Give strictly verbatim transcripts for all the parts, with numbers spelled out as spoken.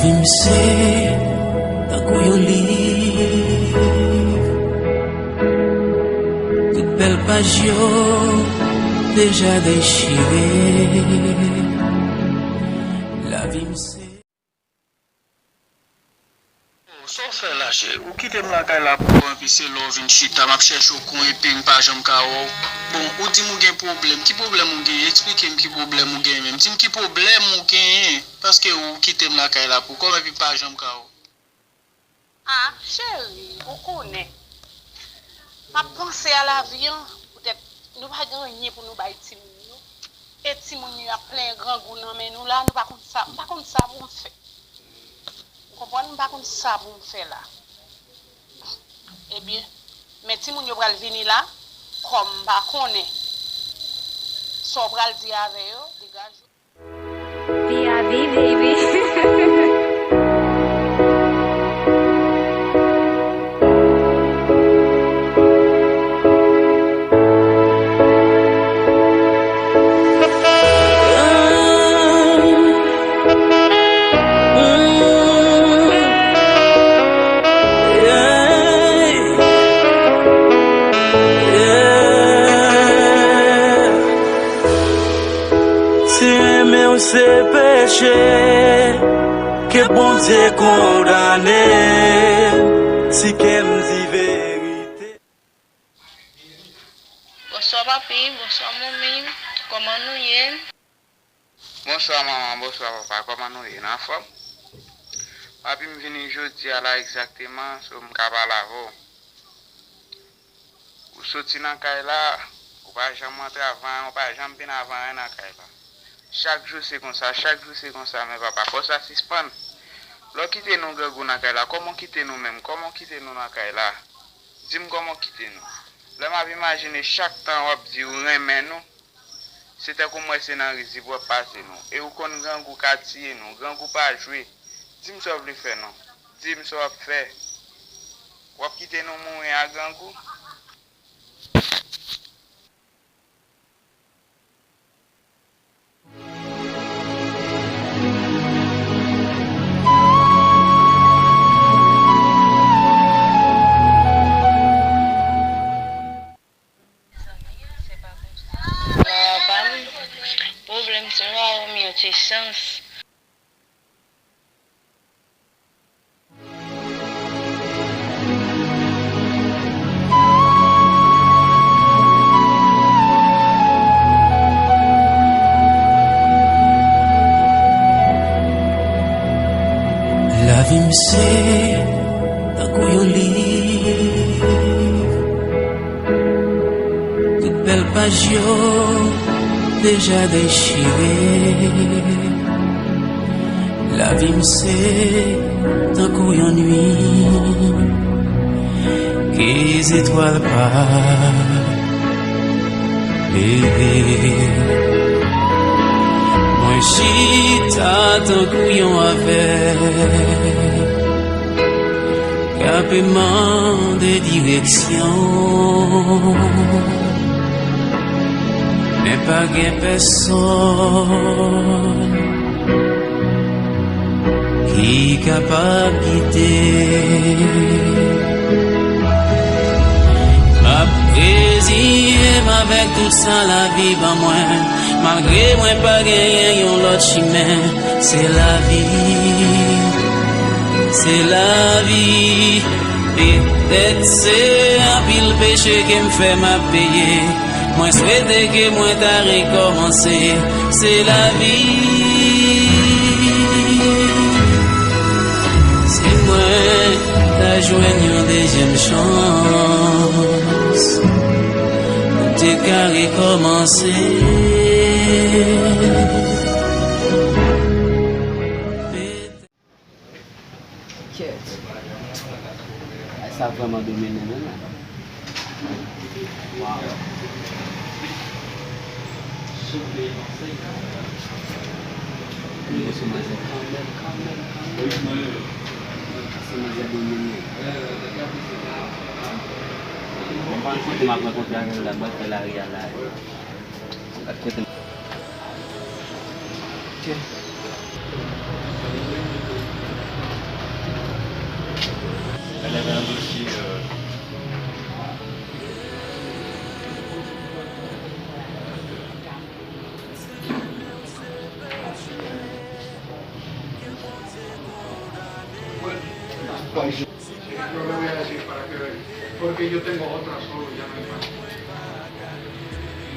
Lavi m se tankou yon liv, tout bèl paj yo deja dechire. Lavi m se. Sa w fè la, cheri? Ou kite m lakay la pou kò, epi se lè w vin chita, m ap chèche w kon epe, m pa janm ka wè w. Bon, ou di m ou gen pwoblèm. Ki pwoblèm ou genyen? Eksplike m ki pwoblèm ou genyen menm. Di m ki pwoblèm ou genyen, paske ou kite m lakay la pou kò m, epi m pa janm ka wè w. Ah, cheri, ou konnen. M ap panse a lavi an, poutèt nou pa gen anyen pou nou bay timoun yo. E timoun yo ap plenyen grangou nan men nou la, nou pa konn sa, m pa konn sa pou m fè. Ou konprann? M pa konn sa pou m fè la. Ebyen, men timoun yo pral vini la, kòm m pa konnen sa w pral di avè yo, degaj ou. P I B, baby. Si renmen w se peche, ke Bondye kondane m. Si kè m di verite. Bonswa papi, bonswa manmi, kòman nou ye? Bonswa manman, bonswa papa, kòman nou ye? Nou anfòm? Papi, m vini jodi a la egzakteman, so m ka pale avè w. Ou soti nan kay la, ou pa janm antre avè anyen, ou pa janm vin avè anyen nan kay la. Chak jou se konsa, chak jou se konsa, men papa, fò sa sispann. Lè w kite nou grangou nan kay la, kòman w kite nou menm? Kòman w kite nou nan kay la? Di m kòman w kite nou. Lè m ap imajine chak tan w ap di ou renmen nou, se tankou m wè se nan rizib w ap pase nou. E ou konn grangou ka tiye nou. Grangou pa jwe. Di m sa w vle fè non. Di m sa w ap fè. W ap kite nou mouri a grangou? Papa, pwoblèm sa yo, ba m yon ti chans. Lavi m se tankou yon liv. Tout bèl paj yo deja dechire. Lavi m se tankou yon nuit ke zetwal pa leve. Mwen chita tankou yon avèg k ap mande direksyon, men pa gen pèsonn ki kapab gide. M ap reziye m avèk tout sa lavi ban mwen, malgre mwen pa genyen yon lòt chimen. Se lavi, se lavi. Petèt se anpil peche ke m fè m ap peye. Mwen swete ke mwen ta rekòmanse. Se lavi. Si mwen ta jwenn yon dezyèm chans, mwen te ka rekòmanse. Kèt. Ay, sa vrèman domine menm, wi. Waw. Yon sou manzè kanmenm, kanmenm, kanmenm. Se manzè domine. Mwen pa konn kote m ap rankontre avè l la, m pral fè lari a la. Gad kote m. Ok. Yo le voy a decir para que vea, porque yo tengo otra solo, ya no hay más.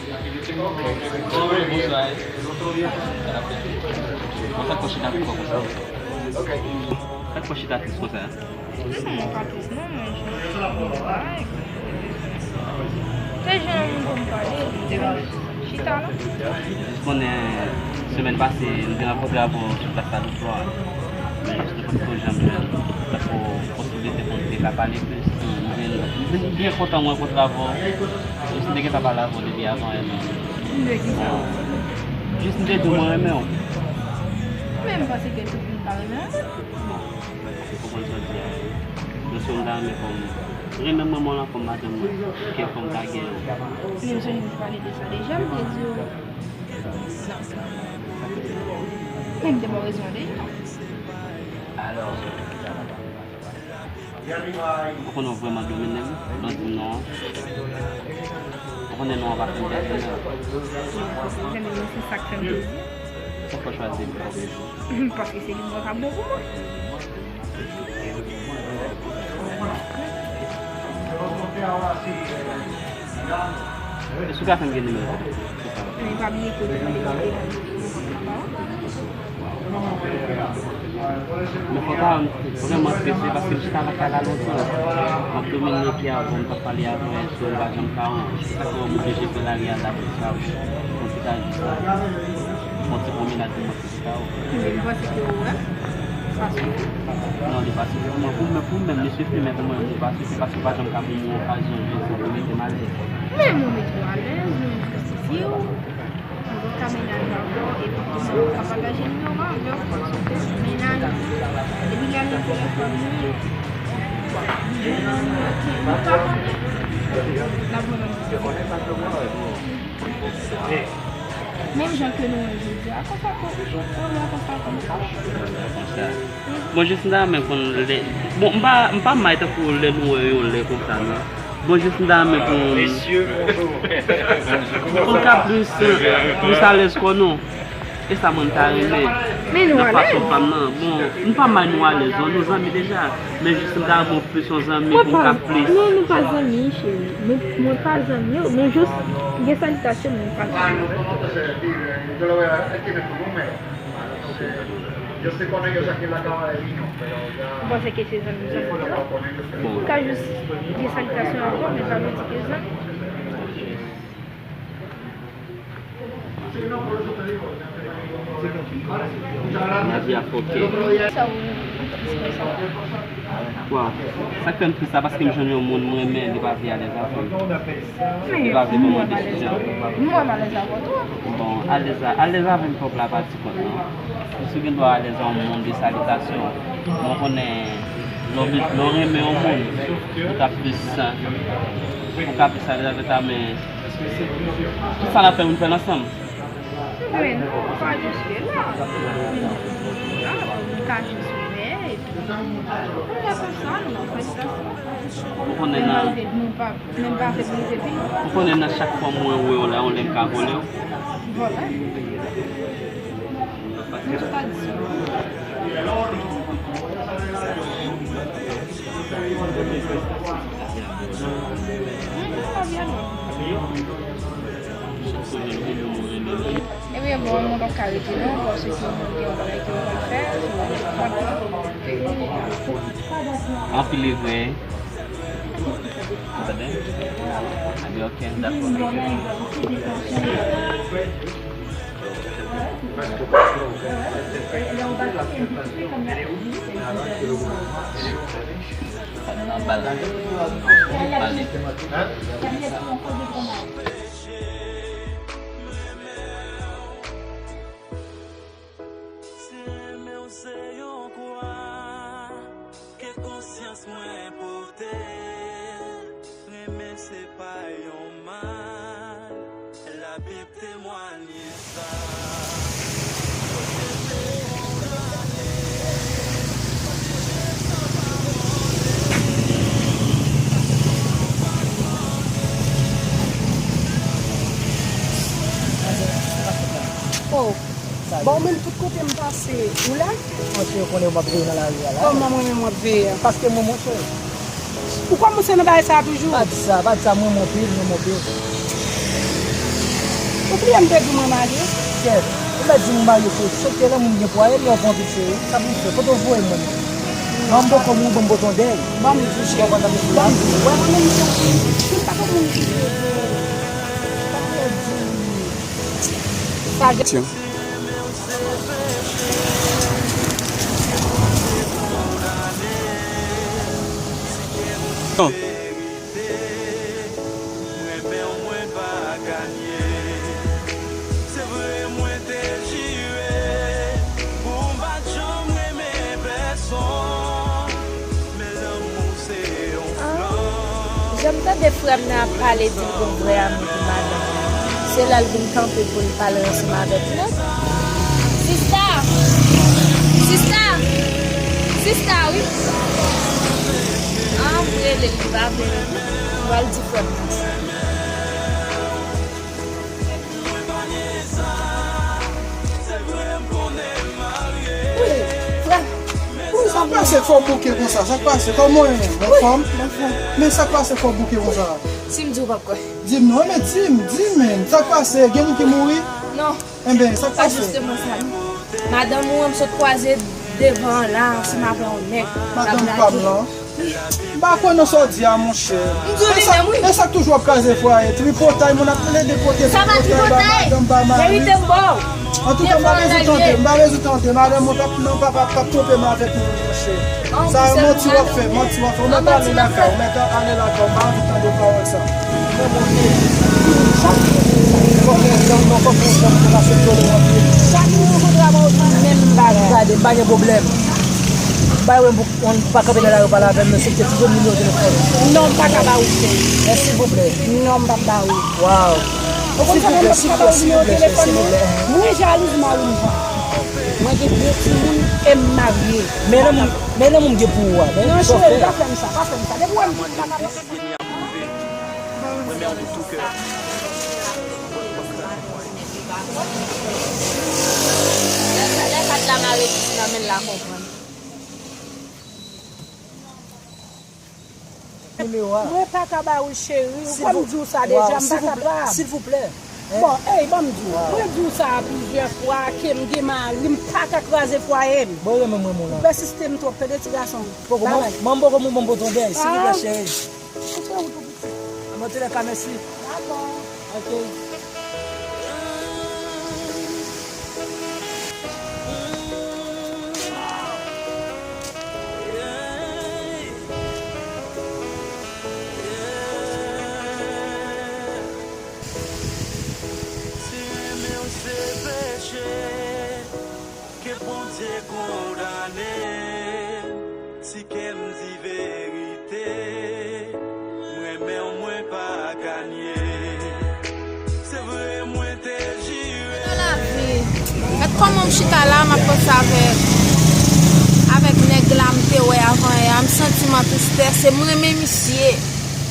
Y aquí yo tengo que, que, que, el otro día. Sa k fè w chita tris konsa? Sa k fè w chita tris konsa? Non, mwen pa tris non, mwen jis, se jan moun pou m pale, chita la. Jis konnen, semèn pase, m te rankontre avè w sou plas la lòt bò a. Men jis nou pa t ko janm jwenn tankou posiblite pou n te ka pale plis. M vin, m vin byen kontan m rankontre avè w. Jis m te gentan pale avè w depi avan yè. De kisa? Jis m te di w mwen renmen w. Men m panse ke tout moun pa renmen w. Bon, ou konprann sa w di a. Nan sou m ta renmen kòm, renmen mwen mwen la kòm madanm mwen, ke fò m ta gen yon. Men m sonje m te pale de sa deja, m te di w. Non. Men m te ba w rezon deja. Ou konnen w vrèman domine m, lè w di m non an. Ou konnen non an pa fè m pèdi non. Zanmi mwen, se sa k fè m plezi. Poukò w chwazi m? Paske se li mwen k ap bon pou mwen. Èske w ka fè m gen nimewo telefòn? Men pa bliye ke w te mande m telefòn. Men fò w ta vrèman prese paske m chita lakay la lontan. M ap domine ki avan m t ap pale avè w, èske w pa janm ka wè w. Se sa k fè w oblije fè lari a la pou sa. Yon ti ta jis la. Yon ti pwomenad pou mwen. Sa w. Men m panse ke w wè, sa sifi. Non, li pa sifi pou mwen. Pou mwen, pou mwen menm, li sifi, men pou mwen, li pa sifi paske w pa janm ka ban mwen okazyon jodi pou mete m alèz. Men mwen mete w alèz, mwen jistifye w. Mwen ka mennaj avè w, epi tou mwen ka pataje nimewo avè w. Mennaj, depi lè nou telefòn nou, nou pa konnen. N ap jwenn yon Menm jan ke nou wè jodi a, konsa tou, ou wè konsa kòm sa. Konsa. Bon, jis m ta renmen konn lè, bon, m pa, m pa may tankou lè nou wè yon lè konsa, non. Bon, jis m ta renmen konn, konn ka plis, plis alèz kò nou. E sa mwen m ta renmen. Men nou alèz. Nan fason pa m nan. Bon, m pa may nou alèz, non, nou zanmi deja. Men jis m ta renmen w plis yon zanmi pou m ka plis. Non, nou pa zanmi, cheri. Nou, mwen pa zanmi w, nou jis gen salitasyon, men nou pa zanmi. Ou panse ke se zanmi, zanmi, non? Bon. Ou ka jis gen salitasyon avè w, men pa vle di ke zanmi. Nadia, ok. Sa ou, Wa, sa k fè m tris la, paske m jwenn yon moun m renmen, li pa vle alèz avè m. Li pa vle pran yon desizyon. Mwen m alèz avè w tou. Bon, alèz a, alèz avè m twòp la pa ti kont non. Si w gen dwa alèz a yon moun de salitasyon, mwen konnen lè w, lè w renmen yon moun, ou ka plis, ou ka plis alèz avè sa, men Tout sa n ap fè, nou fè l ansanm. Men nou pa jis fè la. Men nou ka jis fè, epi, nou fè konsa, nou fè sa. Ou konnen nan, ou konnen nan chak fwa mwen wè w la, yon lè m ka vòlè w. Vòlè? Mwen sot a di sa. Ebyen, bon, mwen p ap ka rete non, paske mwen gen yon bagay ke mwen pral fè. Anpil evre. Ou tande? Ebyen, ok, dakò. Si renmen w se yon kwa ke konsyans mwen pote, renmen se pa yon mal, Labib temwanye sa. Oh, bon, mwen Kote m pase, ou la? Monchè, ou konnen w ap veye nan lari a la. Kòman mwen menm w ap veye a? Paske mwen, monchè. Ou kòmanse nan bagay sa a toujou? Pa di sa, pa di sa, mwen, mwen pil, mwen, mwen pil. Ou bliye m te di w mwen marye? Kè, ou mèt di m marye, se, se ke lè moun gen pwaye, li anvan vit, se, sa pou fè, kote w voye mwen? Nan m poko mouri, ban m pote yon dèy. Ban m di w, cheri. Ban m di w, wè mwen menm, jan m di, m pa konn moun ki vle di w. Sa gen. Ah, jan m tande frè m nan ap pale, di l gon vrè ami pou madanm li. Se lè l vin kanpe pou l pale ansanm avèk nèg. Sista! Sista! Sista, wi! Ah, m rele l, li pa vle reponn. M pral di frè m nan sa. Wi, frè. Sa k pase, fò w bouke konsa? Sa k pase? Kòman w ye? Anfòm? Anfòm. Men sa k pase, fò w bouke konsa? Si m di w p ap kwè. Di m non, men di m, di m, men. Sa k pase? Gen moun ki mouri? Non. Enben, sa k pase? Se pa jisteman sa, non. Madanm ou an, m sot kwaze devan an la, ansanm avè yon nèg. Madanm pa m lan. M pa kwè nan sa w di a, monchè. M di w li menm, wi. E sa k toujou ap kraze fwaye, tripotay, moun ap plede pote tripotay, bay madanm, bay mari. Verite m ba w. Antouka, m pa bezwen tande, m pa bezwen tande. Madanm mwen p ap, non, p ap, p ap twonpe m avèk moun, monchè. Sa yo manti w ap fè, manti w ap fè. Ou mèt ale lakay, ou mèt ale lakay, m pa anvi tande pawòl sa. Fòk yon janm, non, fòk yon janm pou pase dlo nan pye. Chak moun rankontre avè w di menm bagay. Gade, m pa gen pwoblèm. Bay wè m pou, on pa kanpe nan lari pale avè m, mesye, te toujou nimewo telefòn. Non, m pa ka ba ou, cheri. Men silvouplè. Non, m p ap ba ou. Waw. Ou konn sa menm m p ap ka ba ou nimewo telefòn mwen? Mwen jalouz mari m. Mwen gen de timoun e m marye. Men lanmou, men lanmou m gen pou ou a, men non, cheri, pa fè m sa, pa fè m sa. Depi w wè m vin pa ka. Mwen renmen w de tou kè. Lè, lè kat la mare piti nan men l la konprann. Mwen pa ka ba ou cheri, ou konn di w sa deja, m pa kapab. Silvouplè. Bon, ey, ban m di w, mwen di w sa a plizyè fwa, ke m gen mari, m pa ka kraze fwaye m. Bon, renmen mwen, moun lan. Ou pèsiste m twòp, tande ti gason. Poko, mwen, mwen poko moun ban m pote yon dèy, silvouplè, cheri. Koupe wout ou piti. Antoulèka, mèsi. Dakò. Ok. Si renmen w se peche, ke Bondye kondane m. Si kè m di verite, m renmen w, mwen pa ka nye. Se vre, mwen te jire. Nan lavi, gad kòman m chita la, m ap panse avèk, avèk nèg la m te wè avan yè a, m santi m an tristès, e m renmen misye,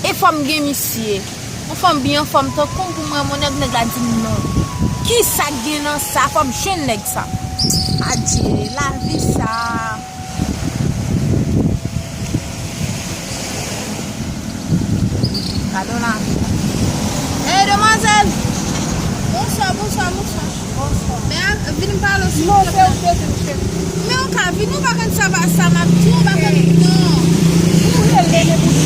e fò m gen misye. Yon fanm byen anfòm tankou m pou m renmen yon nèg, nèg la di m non. Kisa k gen nan sa? Fò m jwenn nèg sa. Adye, lavi sa. Gade yon lavi. Ey, demwazèl! Bonswa, bonswa, bonswa. Bonswa. Men, vin pale w, silvouplè. Non, se ou ki te di m, cheri. Men ou ka vini, ou pa konn sa, sa m ap di w, ou pa konn, non. Ou rele, men pou di.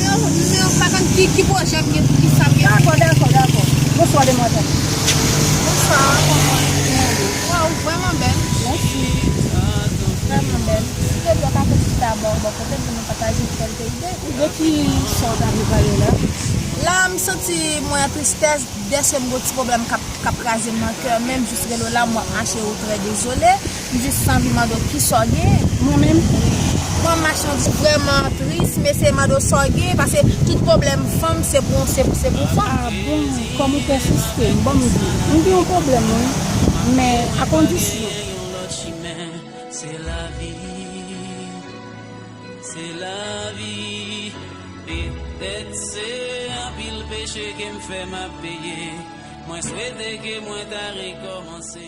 Men, men ou pa konn ki, ki pwojè m gen, pou ki sa m gen. Dakò, dakò, dakò. Bonswa, demwazèl. Bonswa, kòman w ye? Waw, ou vrèman bèl. Mèsi. Vrèman bèl. Silvouplè, w ka fè ti tabò, bò kote m pou nou pataje kèlke ide. De ki sa w ta vle pale la? La, m santi mwen an tristès. Dèske m gon ti pwoblèm k ap, k ap kraze m nan kè, men m jis rele w la, m w ap mache, ou trè dezole. M jis anvi mande w kisa w gen. Mwen menm? Mwen mache, m vrèman tris, m eseye mande w sa w gen, paske tout pwoblèm fanm se pou, se, se pou fanm. Ah bon, kòm ou pèsiste, m ban m di w. M gen yon pwoblèm, wi, men a kondisyon. Se lavi, se lavi. Petèt se anpil peche ke m fè m ap peye. Mwen swete ke mwen ta rekòmanse.